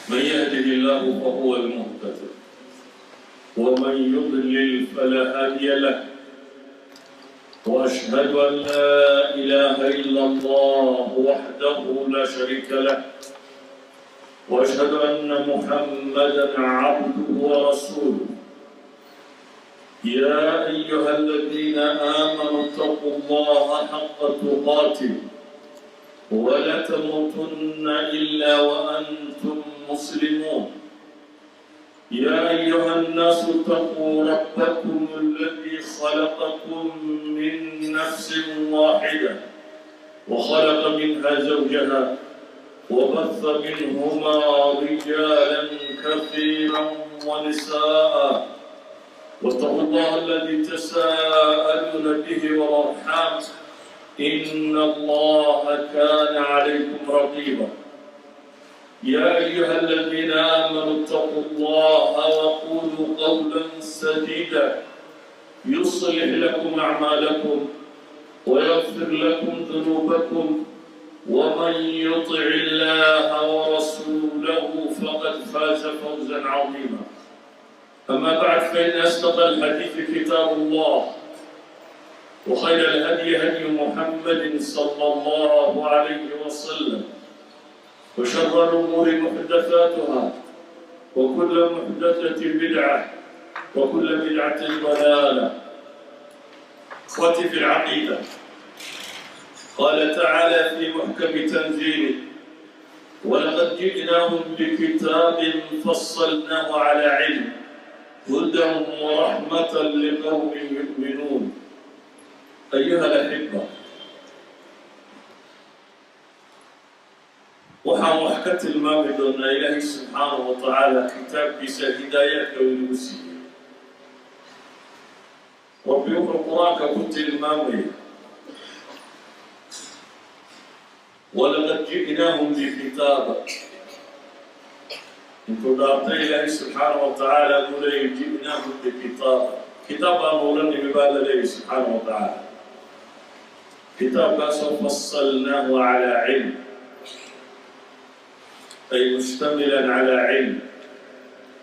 من يهده الله فهو المهتد، ومن يضلل فلا هادي له. وأشهد أن لا إله إلا الله وحده لا شريك له، وأشهد أن محمدا عبده ورسوله. يا أيها الذين آمنوا اتقوا الله حق تقاته ولا تموتن إلا وأنتم مسلمون. يا أيها الناس اتقوا ربكم الذي خلقكم من نفس واحدة، وخلق منها زوجها، وبث منهما رجالا كثيرا ونساء، واتقوا الله الذي تساءلون به والأرحام، إن الله كان عليكم رقيبا. يا أيها الذين آمنوا اتقوا الله وقولوا قولا سديدا، يصلح لكم أعمالكم ويغفر لكم ذنوبكم، ومن يطع الله ورسوله فقد فاز فوزا عظيما. أما بعد، فإن أصدق الحديث كتاب الله، وخير الهدي هدي محمد صلى الله عليه وسلم، وشر الأمور محدثاتها، وكل محدثة بدعة، وكل بدعة ضلالة. إخوتي في العقيدة، قال تعالى في محكم تنزيله: ولقد جئناهم بكتاب فصلناه على علم هدى ورحمة لقوم يؤمنون. أيها الأحبة، waxaan wax ka tilmaami doonaa Ilaahay subxaanahu wa tacaala kitaabkiisa hidaayaadka uu inagu siiyey. Rabbi wuxuu Qur-aanka ku tilmaamaya: walaqad ji'naahum bikitaaba. Intuu dhaartay Ilaahay subxaanahu wa tacaala buu leeyay: ji'naahum bikitaaba. Kitaab baan nuula nimi baa la leeyay subxaanahu wa tacaala, kitaabkaasoo fasalnaahu calaa cilm, ay mushtamilan calaa cilm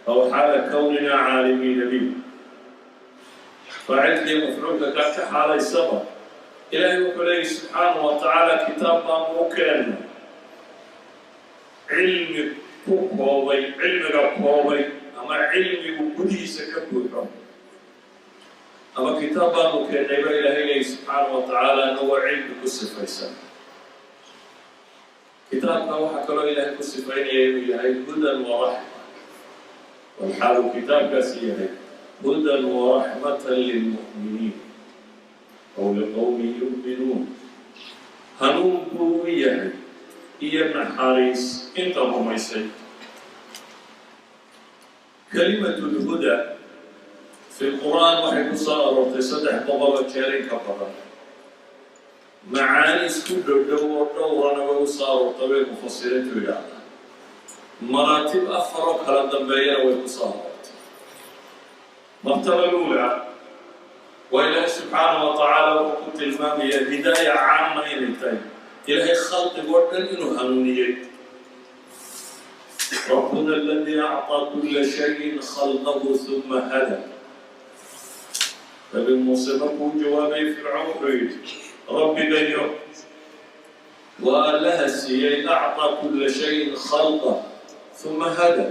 aw xaala kownina caalimiina bih. Faacilkii mafcuulka kaa ka xaalaysaba, Ilaahay wuxuu leeyay subxaanahu wa tacaala kitaab baanu u keennay cilmi ku koobay, cilmiga koobay ama cilmigu gudihiisa ka buuxo, ama kitaab baanu keennay ba Ilaahay leeyay subxaanahu wa tacaala anagoo cilmi ku sifaysan. Kitaabka waxaa kaloo Ilaahay ku sifaynaya inuu yahay hudan wa raxma, walxaalu kitaabkaasi yahay hudan wa raxmatan lilmu'miniin aw liqowmin yu'minuun. Hanuun buu u yahay iyo naxariis inta rumaysay. Kalimatu lhuda fi lqur'aan waxay ku soo aroortay 300 oo jeer in ka badan, macaani isku dhowdhow oo dhowrana way u soo aroortay bay mufasiriintu yidhaahdaan. Maraatib afar oo kala dambeeyana way ku soo aroortay. Martaba luula waa Ilaahay subxaanahu wa tacaala wuxuu ku tilmaamayaa hidaaya caama inay tahay, Ilaahay khalqigoo dhan inuu hanuuniyey: rabbuna aladii acطaa kula shayin khalqahu huma hada. Nabi Muuse markuu u jawaabayay Fircoon wuxuu yidhi: rabbigayo waa Allaha siiyey, acطaa kula shayin khalqa huma hada,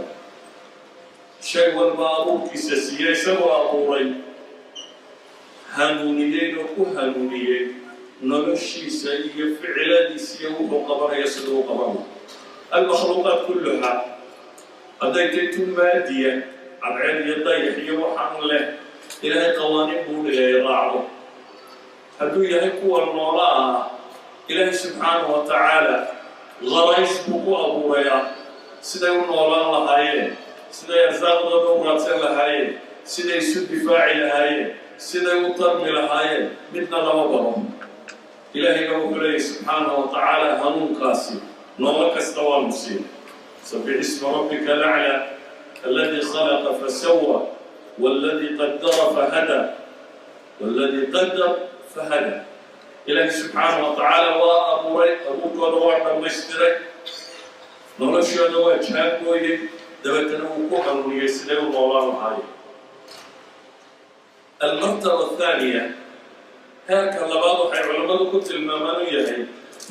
shay walba abuurkiisa siiyey, isagoo abuuray hanuuniyey oo ku hanuuniyey noloshiisa iyo ficiladiisa iyo wuxuu qabanaya siduu u qaban laha. Almakhluuqaat kulluha, hadday tay tu maadiya, cadceed iyo dayax iyo waxaan leh, Ilaahay qawaaniin buu dhigay raacdo. Hadduu yahay kuwa noola ah, Ilaahay subxaanahu wa tacaala qarays buu ku abuurayaa siday u noolaan lahaayeen, siday arsaaqdooda u raadsan lahaayeen, siday isu difaaci lahaayeen, siday u tarmi lahaayeen, midna lama baro. Ilaahayna wuxuu leeyahy subxaanahu wa tacaala hanuunkaasi noolo kasta waanu siinay: sabbix isma rabbika alaclaa, alladii khalaqa fasawa, walladii qadara fahada, walladii qadar fahada. Ilaahay subxaanahu wa tacaala waa abuuray, abuurkooda waa dhammaystiray. Noloshooda waa jaangooyey, dabeetana wuu ku hanuuniyey siday u noolaan lahaayeen. Almartaba athaaniya, heerka labaad, waxay culammadu ku tilmaamaan u yahay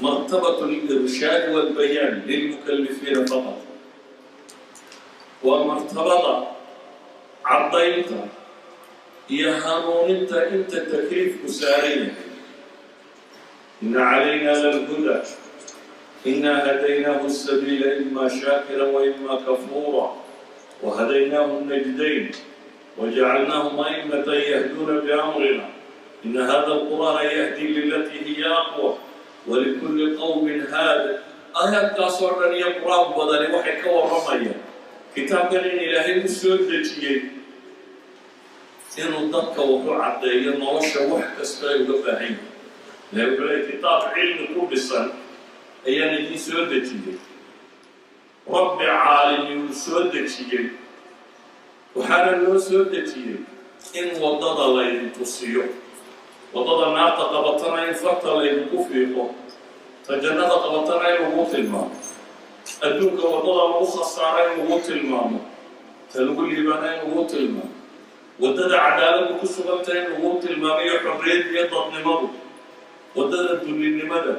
martabat alirshaad walbayaan lilmukallifiina faqat. Waa martabada caddaynta iyo hanuuninta inta takliifku saaran yahay. Ina calayna lalhuda, inaa hadaynaahu sabiila ima shaakira wa ima kafuura, wahadaynaahu najdayn, wajacalnaahum aimatan yahduuna biamrina, ina hada alqur'aana yahdi lilatii hiya aqwa, walikulli qowmin haad. Aayaadkaasoo dhan iyo qur-aan badani waxay ka warramayaan kitaabkan in Ilaahay u soo dejiyey inuu dadka waxu caddeeyo, nolosha wax kasta ay uga baahan yihin. Ilahay wuxuu leey, kitaab cilmi ku dhisan ayaan idiin soo dejiyey, Rabbi caalimi uu soo dejiyey, waxaana loo soo dejiyey in waddada laydin tusiyo, waddada naarta qabatana in farta laydinku fiiqo, ta jannada qabatana in lagu tilmaamo, adduunka waddada lagu khasaara in lagu tilmaamo, ta lagu liibaana in lagu tilmaamo, waddada cadaaladdu ku suganta in lagu tilmaamiyo, xorriyad iyo dadnimadu, waddada dullinimada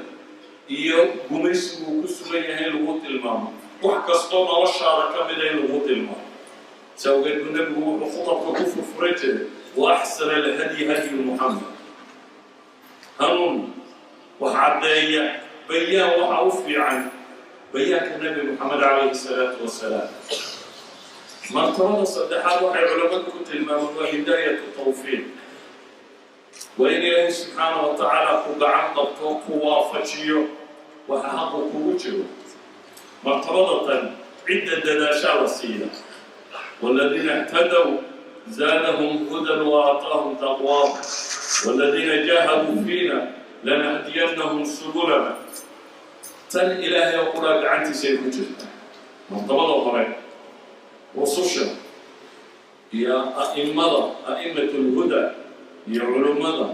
iyo gumaysigu uu ku sugan yahay in lagu tilmaamo, wax kastoo noloshaada ka mida in lagu tilmaamo. Sa awgeed buu Nebigu wuxuu khutabka ku furfuran jiray: "Wa axsana alhadyi hadyu Muxamed." Hanuun wax caddeeya, bayaan waxa u fiican bayaanka Nebi Moxamed calayhi salaatu wasalaam. Martabada saddexaad waxay culammadu ku tilmaamaan waa hidaayatu tawfiiq, waa in Ilaahay subxaana wa tacaala ku gacan qabto, ku waafajiyo waxa xaqu kugu jiro. Martabada tan cidda dadaashaa la siiya: "Waladiina اhtadow zaadahum hudan wa aataahum taqwaahum, waladiina jaahaduu fiina lanahdiyannahum subulana." Tan Ilaahay oo quraa gacantiisa ay ku jirta. Martabada hore rususha iyo a'immada, a'immat lhuda, iyo culummada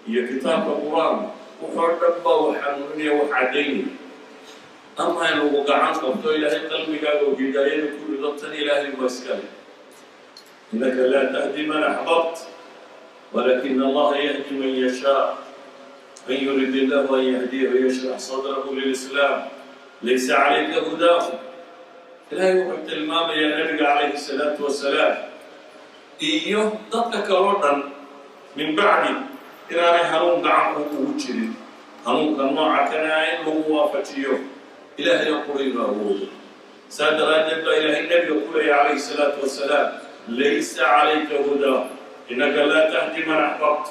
iyo kitaabka Qur-aanka, wuxoo dhan baa wax hanuuninaya, wax caddaynaya. Ama in lagu gacan qabto, Ilaahay qalbigaaga oo hidaayada ku rido, tan Ilaahay waa iskale. "Innaka laa tahdi man axbabt walakin Allaha yahdi man yashaa, man yurid illahu an yahdiyahu yashrax sadrahu lilislaam, laysa calayka hudaahum." Ilaahay wuxuu tilmaamayaa Nabiga calayhi salaatu wasalaam iyo dadka kaloo dhan min bacdi inaanay hanuun gacanku ugu jirin. Hanuunka nooca kana in lagu waafajiyo Ilaahay qura inuu awoodo. Saa daraaddeed baa Ilaahay Nebiga ku leeya calayhi salaatu wasalaam: "Laysa calayka hudaahum, innaka laa tahdi man axbabt."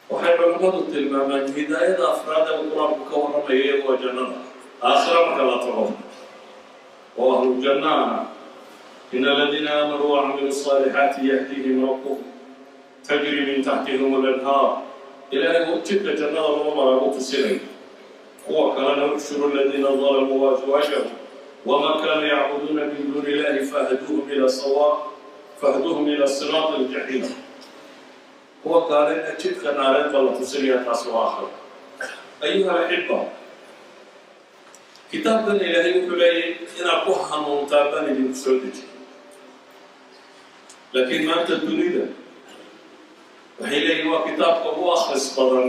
Waxay culammadu tilmaamaan hidaayada afraad ee uu Qur-aanku ka warramaya iyagoo jannada aakhira marka la tago oo ahlu jannaana: "In aladiina aamanuu wacamiluu الصaalixaati yahdihim rabbuhum, tajri min taxtihim alanhaar." Ilaahay uu jidka jannada loo maraa u tusinay. Kuwa kalena: "Uxshuru aladiina dalamuu waazwaajahum wama kaanuu yacbuduuna min duuni illahi fahduuhum ila siraati aljaxiim." Kuwa kalena jidka naareed baa la tusinaya. Taasi waa aakhira. Ayuha alaxiba, kitaabkan Ilaahay wuxuu leeyahy inaad ku hanuuntaa baan idinku soo dejiyay. Laakiin maanta dunida waxay leeyihin waa kitaabka ugu akhris badan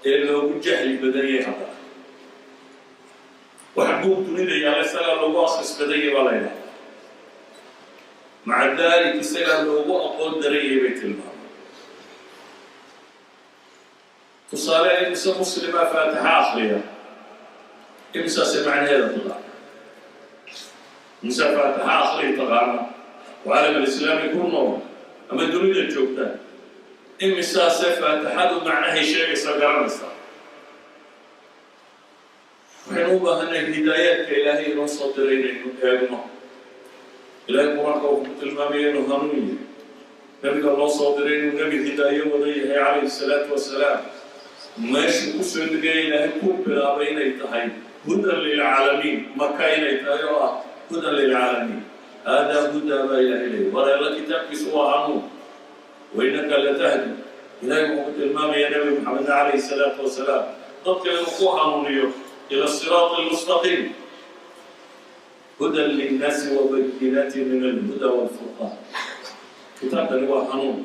ee loogu jahli badan yahay. Haddana wax buug dunida yaalla isagaa loogu akhris badan yahay baa la ydhaha. Maca dalik, isagaa loogu aqoon daran yahay bay tilmaamay. Tusaale, imise muslimaa Faatixa akriya? Imisaase macnaheeda taqaana? Imise Faatixa akriya taqaana oo caalam alislaami ku nool ama dunida joogta? Imisaase Faatixadu macnahay sheegaysa garanaysa? Waxaynu u baahanay hidaayaadka Ilaahay inoo soo diray inaynu eegno. Ilaahay Qur-aanka wuxuu ku tilmaamaya inuu hanuun yahay, Nebiga loo soo diray inuu nebi hidaayo wada yahay calayhi salaatu wasalaam, meeshuu ku soo degaya Ilaahay ku bilaabay inay tahay hudan lilcaalamiin, Maka inay tahay oo ah hudan lilcaalamiin. Haadaa hudaa baa Ilahay leeyay. War alla kitaabkiisu waa hanuun. "Wainaka latahdi", Ilahay wuxuu ku tilmaamaya Nebi Maxamedna calayhi salaatu wasalaam dadka inuu ku hanuuniyo. Ila siraati almustaqiim, hudan linnaasi wabayinaati min alhuda walfurqaan. Kitaabkani waa hanuun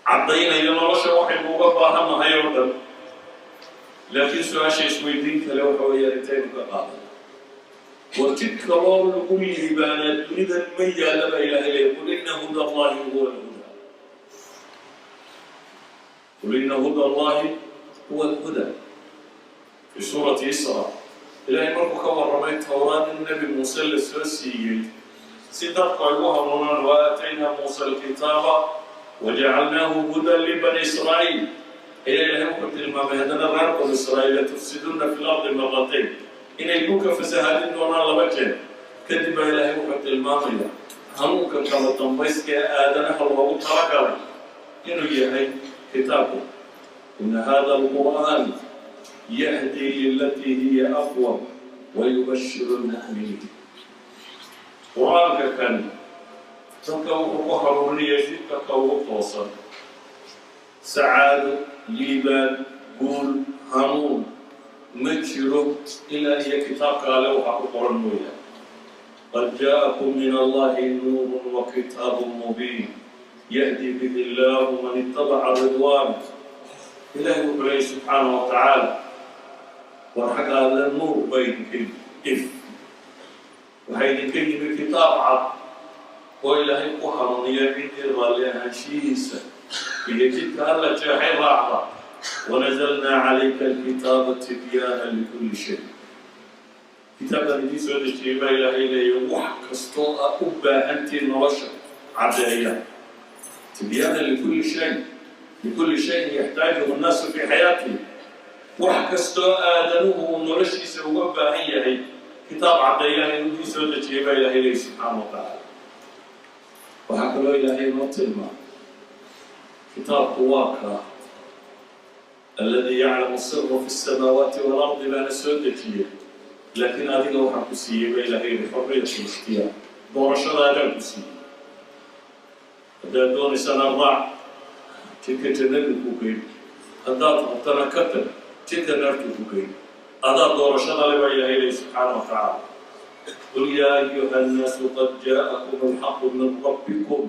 caddaynaya nolosha waxaynu uga baahannahay oo dhan. Laakiin su-aasha isweydiin kale waxa weeyaan, intaynu ka qaadan? War jid kaloo lagu liibaanaa dunidan ma yaalla baa Ilaahay leeya. Qul ina huda Allahi huwa alhuda, qul ina huda Allahi huwa alhuda. Fi suurati Isra, Ilaahay markuu ka warramay Towraad in Nebi Muuse la soo siiyey si dadku ay u hanuunaan, wa aataynaa Muusa alkitaaba wajacalnaahu hudan libani Israa'iil, ayaa Ilaahay wuxuu tilmaamay haddana reer Banu Israa'iil latufsiduna fi lardi maratayn, inay dhulka fasahaadin doonaan laba jeer. Kadib baa Ilaahay wuxuu tilmaamaya hanuunka kala dambayska ee aadanaha loogu talagalay inuu yahay kitaabku. Ina hada alqur'aan yahdi lilatii hiya aqwam wayubashiru lmu'miniin. Qur-aanka kan dadka wuxuu ku hanuuninaya jidka ka ugu toosan. Sacaado, liibaan, guul, hanuun ma jiro ilaa iyo kitaabka Ale waxaa ku qoran mooyaane. Qad jaa'akum min Allahi nuuru wa kitaabun mubiin yahdi bihi Illahu man itabaca ridwaana. Ilahay wuxuu leeyay subxaana wa tacaala, war xagga Alle nuur ba idinka yimi, if waxaa idinka yimi kitaab cad oo Ilaahay ku hanuuniya ciddii raalli ahaanshihiisa iyo jidka Alla jeexay raacda. Wanazalnaa calayka alkitaaba tibyaana likulli shay. Kitaabkaan idiin soo dejiyey baa Ilaahay leeya, wax kastoo aad u baahantiin nolosha caddeeya. Tibyaana likulli shay, likulli shayin yaxtaajuhu nnaasu fi xayaatihi. Wax kastoo aadanuhu uu noloshiisa uga baahan yahay kitaab caddeeyaan inuu idiin soo dejiyey baa Ilaahay leeya subxaana wa tacaala. Waxaa kaloo Ilaahay inoo tilmaamay kitaabku waa kaa aladii yaclamu sira fi samaawaati waalardi baana soo dejiyey, laakiin adiga waxaan ku siiyey ba Ilahay yihi xorriyat likhtiyaar, doorashadaadaan ku siiyey. Haddaad doonaysana raac jidka jannadu ku geyn, haddaad rabtana ka tag, jidka naartu ku geyn. Adaa doorashada le baa Ilahay leyi subxaana wa tacaala. Qul yaa ayuha nnaasu qad jaa'akum alxaqu min rabbikum,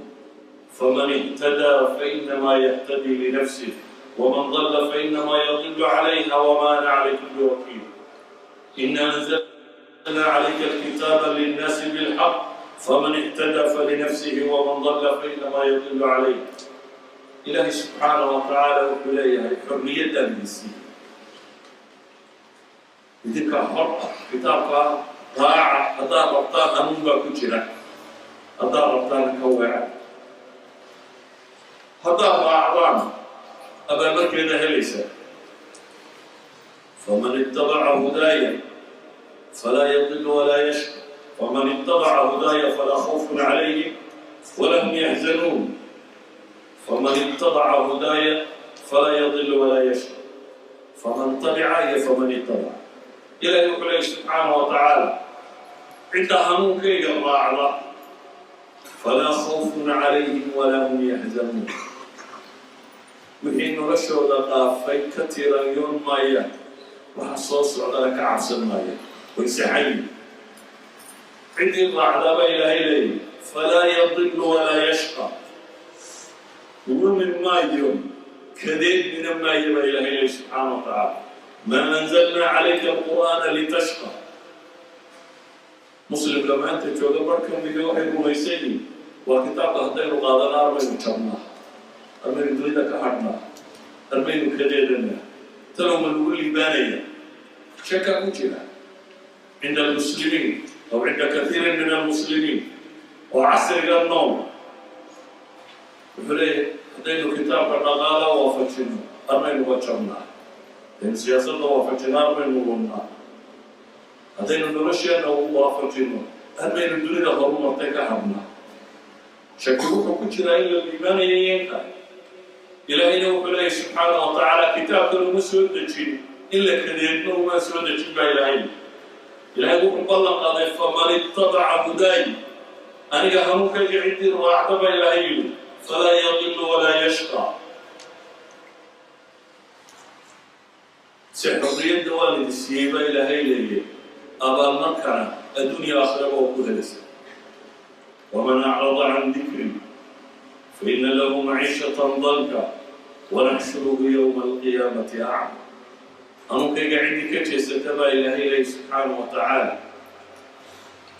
faman ihtadaa fainamaa yahtadii linafsih, wman dalla fainamaa yadilu calayha, wma ana calaykum biwakiil. Ina anzalna calayka alkitaaba linnaasi bilxaq, faman ihtadaa falinafsihi, waman dalla fainamaa yadilu calayh. Ilaahay subxaana wa tacaala wuxuu leeyahay, xorriyadaan idin siiyey, idinka xor ah. Kitaabkaa raaca haddaad rabtaan, hanuun baa ku jira. Haddaad rabtaana ka weeca. Haddaad raacdaan, abaalmarkeeda helaysaa. Faman itabaca hudaaya falaa yadilu walaa yashqa, faman itabaca hudaaya falaa khawfun calayhim wala hum yaxzanuun. Faman itabaca hudaaya falaa yadilu walaa yashqa. Faman tabica iyo faman itabaca. Ilahay wuxuu leeyay subxaana wa tacaala, cidda hanuunkayga raacda falaa khawfun calayhim walaa hum yaxzanuun. Wixii noloshooda dhaafay ka tiiraanyoon maayaan, waxa soo socdana ka cabsan maayaan, way saxayin. Ciddii raacdaabaa Ilaahay leeyay falaa yadilu walaa yashqa, lumi maayo, kadeedmina maayo baa Ilahay leeyay subxaana wa tacaala. Maa anzalnaa calayka alqur'aana litashqa. Muslimka maanta jooga bar ka mida waxay rumaysan yihin, waa kitaabka haddaynu qaadana armaynu jabnaa, armaynu dunida ka hadhnaa, armaynu kadeedanaa, tanowma lagu liibaanaya. Shaka ku jira cinda almuslimiin aw cinda kathiirin min almuslimiin oo casriga nool wuxuu leeyahay, haddaynu kitaabka dhaqaala waafajino armaynu jabnaa, haddaynu siyaasadda waafajino armaynu lunnaa, haddaynu nolosheena waafajino armaynu dunida horumartay ka hadhnaa. Shaki wuxuu ku jiraa in la liibaanayo yeenka. Ilaahayna wuxuu leeyahy subxaana wa tacaala, kitaabkan uma soo dejin in la kadeedno, uma soo dejin baa Ilaahay. Ilaahay wuxuu ballan qaaday, faman itabaca hudaay, aniga hanuunkayga ciddii raacda baa Ilaahay yidhi, falaa yadilu walaa yashqa. Si xorriyadda waa lidi siiyey baa Ilaahay leeyay, abaalmarkana adduunya aakhiraba oo ku helaysa. ومن أعرض عن ذكري فإن له معيشة ضنكا ونحشره يوم القيامة أعمى. Hanuunkayga ciddii ka jeesata, baa Ilaahay leeyay subxaanahu wa tacaala,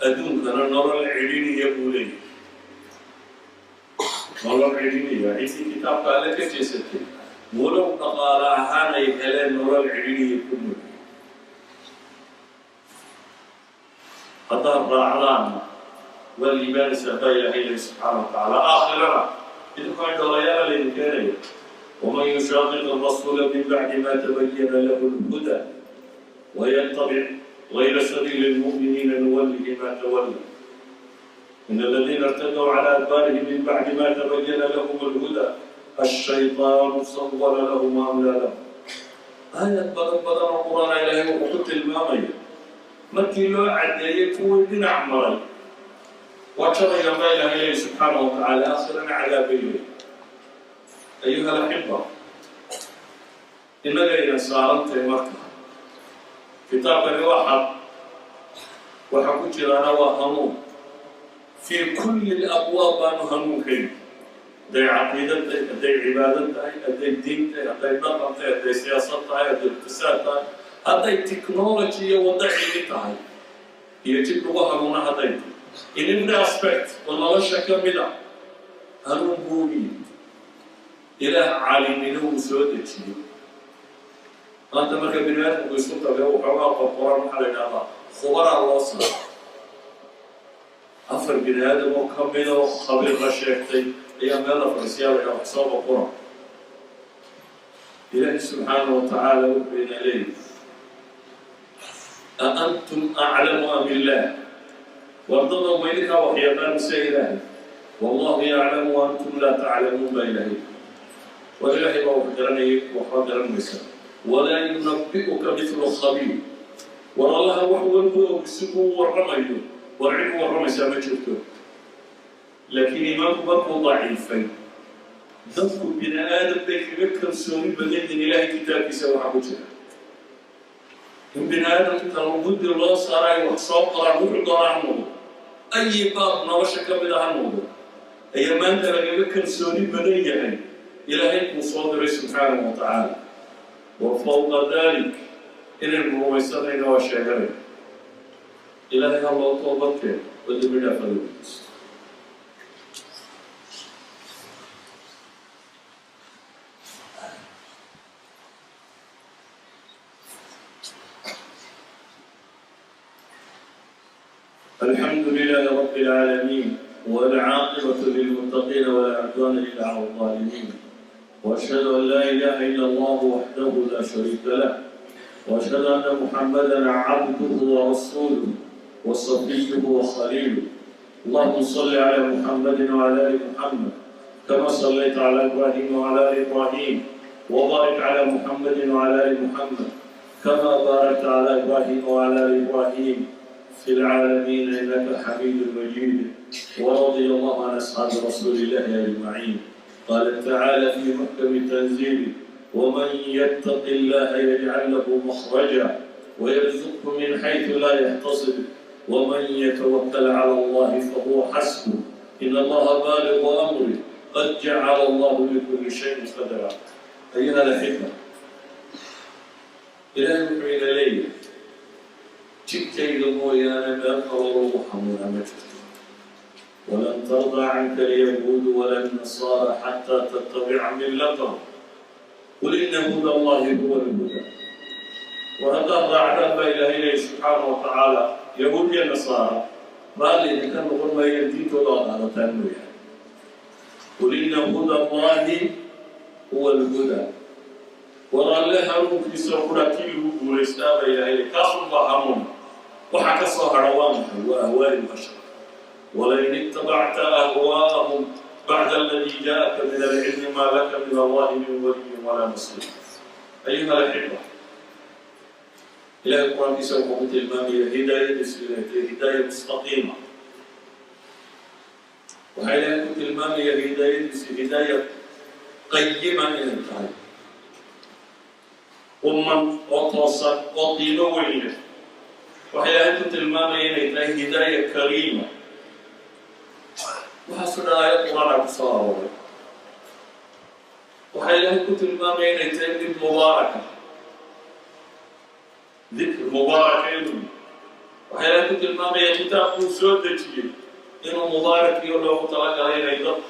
adduunkana nolol cidhidhiya buu leeyahy, nolol cidhidhiya. Ciddii kitaabka Alle ka jeesatay, walow dhaqaale ahaan ay heleen, nolol cidhidhiya ku nool. Haddaad raacdaanna waa liibaanaysaa, baa Ilaahay leeyay subxaana wa tacaala. Aakhirana idinkoo indhoolayaala laydin keenaya. ومن يشاقق الرسول من بعد ما تبين له الهدى ويتبع غير سبيل المؤمنين نوله ما تولى. إن الذين ارتدوا على أدبارهم من بعد ما تبين لهم الهدى الشيطان سول لهم وأملى لهم. Aayad badan badan oo Qur-aan Ilaahay wuxuu ku tilmaamaya markii loo caddeeyey kuwii dhinac maray waa jabayaan, baa Ilaahay leeyahy subxaana wa tacaala. Aakhirana cadaabay leeyahy. أيها الأحبة, innagayna saarantay marka kitaabkani waa xaq, waxa ku jiraana waa hanuun. في كل الأبواب baanu hanuunkayni, hadday caqiida tahay, hadday cibaado tahay, hadday diin tahay, hadday dhaqan tahay, hadday siyaasad tahay, hadday iqtisaad tahay, hadday technology iyo waddo cilmi tahay iyo jid lagu hanuuna hadday tahay, in every aspect oo nolosha ka mid a hanuun buu yimid. Ilaah caalimina wuu soo dejiyey. Maanta marka bini aadamku isku tago, waxoogaa qorqoran, waxaa la idhahdaa khubaraa loo sara. Afar bini aadam oo ka mid oo khabiir la sheegtay ayaa meel la fadhiisiyaa, la idhaha wax soo qorqoran. Ilaahi subxaana wa tacaala wuxuu ina leeyahy: أأنتم أعلم أم الله? Wardada ma idinkaa wax yaqaan mise Ilaahay? والله يعلم وأنتم لا تعلمون, baa Ilaahay. War Ilaahay baa wax garanayay, waxba garan maysa. ولا ينبئك مثل خبير. War Allaha wax walba og si uu warramayo, war cid u warramaysaa ma jirto. Laakiin iimaanku markuu daciifay, dadku bini aadam bay kaga kalsooni badan yihiin Ilaahay kitaabkiisa waxaa ku jira. In bini aadam inta guddi loo saarayo wax soo qoraan, wuxuu doonaa ha noqdo, ayi baab nolosha ka mid a ha noqdo, ayaa maanta lagaga kalsooni badan yahay Ilaahay kuu soo diray subxaanahu wa tacaala. وفوق ذلك inaynu rumaysanayna waa sheeganay. Ilaahay ha loo toobadkeen oo dembi dhaaf ha loo weydiisto. الحمد لله رب العالمين، والعاقبة للمتقين، ولا عدوان إلا على الظالمين، وأشهد أن لا إله إلا الله وحده لا شريك له، وأشهد أن محمدا عبده ورسوله وصفيه وخليله. اللهم صل على محمد وعلى آل محمد كما صليت على إبراهيم وعلى آل إبراهيم، وبارك على محمد وعلى آل محمد كما باركت على إبراهيم وعلى آل إبراهيم في العالمين إنك حميد مجيد. ورضي الله عن أصحاب رسول الله أجمعين. قال تعالى في محكم تنزيله: ومن يتق الله يجعل له مخرجا ويرزقه من حيث لا يحتسب ومن يتوكل على الله فهو حسبه إن الله بالغ أمره قد جعل الله لكل شيء قدرا. أيها الأحبة, Ilaahay wuxuu ina leeyahay: jidkayga mooyaane meel kaloo lagu hanuunaa ma jirto. ولن ترضى عنك اليهود ولا النصارى حتى تتبع ملتهم قل إن هدى الله هو الهدى. War haddaad raacdaan, baa Ilaahay leeyahy subxaana wa tacaala, yahuud iyo nasaara raalli idinka noqon maayeen diintooda aad qaadataan mooyaane. قل إن هدى الله هو الهدى. War Alle hanuunkiisa qura kii lagu guulaystaa, baa Ilaahay leeyahy, kaasunbaa hanuun. Waxaa ka soo hadha waa maxay? Waa أهواء البشر. ولئن اتبعت أهواءهم بعد الذي جاءك من العلم ما لك من الله من ولي ولا نصير. أيها الأحبة, Ilahay Qur-aankiisa wuxuu ku tilmaamaya hidaayadiisu inay tahay hidaaya mustaqiima. Waxaa Ilahay ku tilmaamaya hidaayadiisu hidaaya qayima inay tahay. Quman oo toosan oo qiimo weyn leh. Waxay Ilaahay ku tilmaamaya inay tahay hidaaya kariima. Waxaasu dhan aayad Qur-aana ku soo arooray. Waxaa Ilaahay ku tilmaamaya inay tahay mid mubaaraka, dikr mubaaraka inuu. Waxaa Ilaahay ku tilmaamaya kitaabkuu soo dejiyey inuu mubaarak iyo loogu talagalay inay dad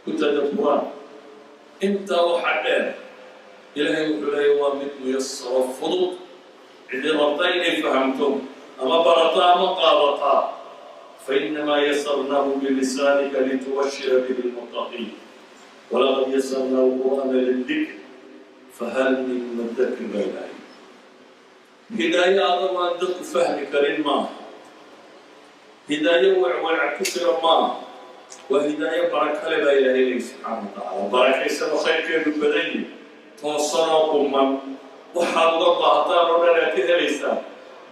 ku tadabburaan. Intaa waxaa dheer, Ilaahay wuxuu leeya waa mid muyasaro, fudud, cidii rabta inay fahamto ama barato ama qaadataa. فإنما يسرناه بلسانك لتبشر به المتقين ولقد يسرنا القرآن للذكر فهل من مدكر. Baa Ilaahay hidaayo adag aan dadku fahmi karin maaha, hidaayo wecweeca ku jira maaha, waa hidaayo barakale baa Ilaahay leyi subxaana wa tacaala, barakaysanoo khayrkeedu badan yihi, toosanoo quman. Waxaad uga baahataan oo dhan aad ka helaysaa.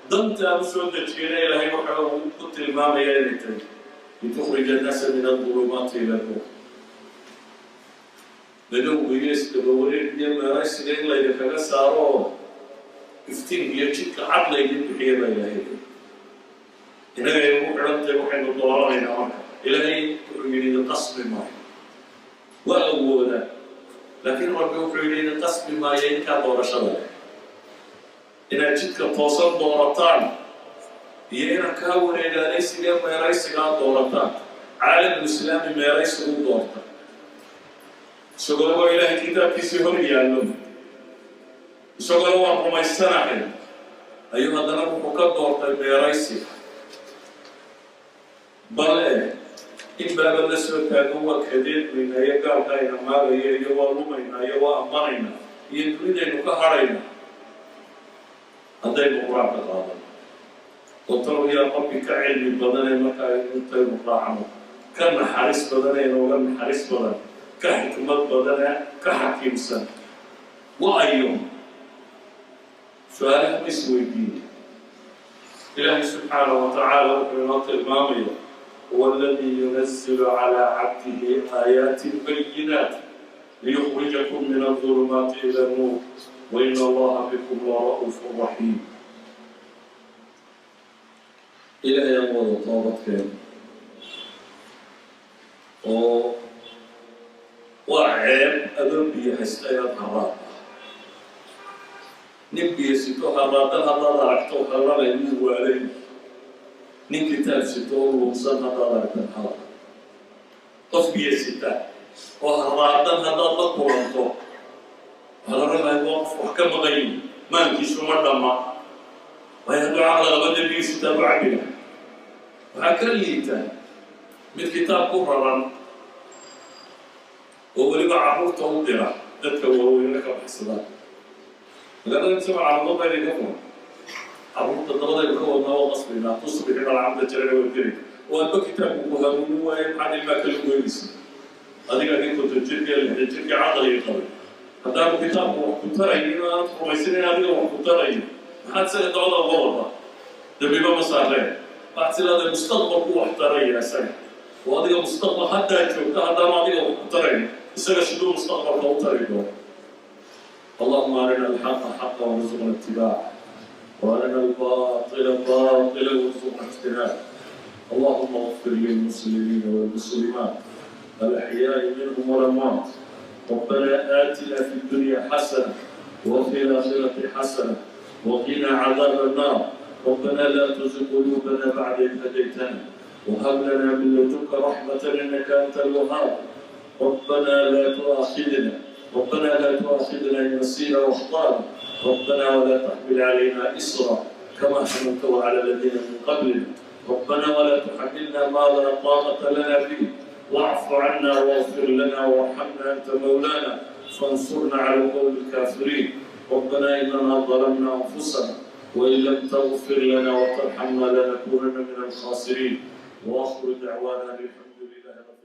Dantaan u soo dejiyana Ilaahay waxa uu ku tilmaamaya inay tahay لتخرج الناس من الظلمات إلى النور. Madowga iyo isdabawareeg iyo meeraysiga in laydinkaga saaro oo iftiin iyo jidka cad laydin bixiya baa Ilaahay leey. Inagay ugu xidhantahay waxaynu dooranaynaa. Marka Ilaahay wuxuu yidhi, "Idin qasbi maayo." Waa awoodaa, laakiin Rabbi wuxuu yidhi, "Idin qasbi maayo." Inkaa doorashada leh inaad jidka toosan doorataan iyo inaad kaa wareegaalaysiga meeraysigaa doorataan. Caalamulislaami meeraysigu doorta, isagoo waa Ilaahay kitaabkiisii hor yaallo, isagona waan rumaysanahay ayuu haddana wuxuu ka doortay meeraysiga. Bale in baaba la soo taago, waa kadeedmaynaa iyo gaalka ayna maagaya iyo waa lumaynaa iyo waa ammanaynaa iyo dunidaynu ka hadhaynaa haddaynu Qur-aanka qaadano. Oo talow yaa Rabbi ka cilmi badanee marka aynu intaynu raacno, ka naxariis badanee inooga naxariis badan, ka xikmad badane, ka xakiimsan wa ayo? Su-aalaha ma isweydiina. Ilaahay subxaanaه wa tacaala wuxuu inoo tilmaamaya: هو الذي ينزل على عبده آيات بينات ليخرجكم من الظلمات إلى النور وإن الله بكم لرءوف رحيم. Ilaahay aan wada toobadkeen oo waa ceeb adoo biyo haysta inaad haraad ah. Nin biyo sito haraadan haddaad aragto, haranay wuu waalay. Nin kitaab sito oo lunsan haddaad aragto, maxaa qof biyo sita oo haraadan haddaad la kulanto, waxaad oran lahayd waa qof wax ka maqan yihi, maankiisu ma dhamma. Waayo, hadduu caqli qabo, dee biyo sitaa bu cabila. Waxaa ka liita mid kitaab ku raran oo weliba carruurta u dira, dadka waaweyne ka baxsadaan. Magaalada isagoo carruurda bayna ka furan, carruurta dabadaynu ka wadnaa oo qasbaynaa tusbixi malcamda jarana waa geli oo adba kitaabku ku hanuunin waaye. Maxaad ilmaa kala goynaysa adiga nin 50 jirka, 60 jirka caqliga qabay? Haddaanu kitaabku wax ku tarayin oo aanad rumaysanin adiga wax ku tarayin, maxaad isaga dabada uga wadaa? Dambiba ma saareen. Waxaad silaada mustaqbalku wax taraya isaga oo adiga mustaqbal haddaa joogta. Haddaanu adiga wax ku tarayn, isaga siduu mustaqbalka u tari doono? اللهم أرنا الحق حقا وارزقنا اتباعه، وأرنا الباطل باطلا وارزقنا اجتنابه. اللهم اغفر للمسلمين والمسلمات الأحياء منهم والأموات. ربنا آتنا في الدنيا حسنة وفي الآخرة حسنة وقنا عذاب النار. ربنا لا تزغ قلوبنا بعد إذ هديتنا وهب لنا من لدنك رحمة إنك أنت الوهاب. ربنا لا تؤاخذنا إن نسينا واخطأنا. ربنا ولا تحمل علينا إصرا كما حملته على الذين من قبلنا. ربنا ولا تحملنا ما لا طاقة لنا به، واعف عنا واغفر لنا وارحمنا، أنت مولانا فانصرنا على القوم الكافرين. ربنا إننا ظلمنا أنفسنا وإن لم تغفر لنا وترحمنا لنكونن من الخاسرين. وآخر دعوانا الحمد لله رب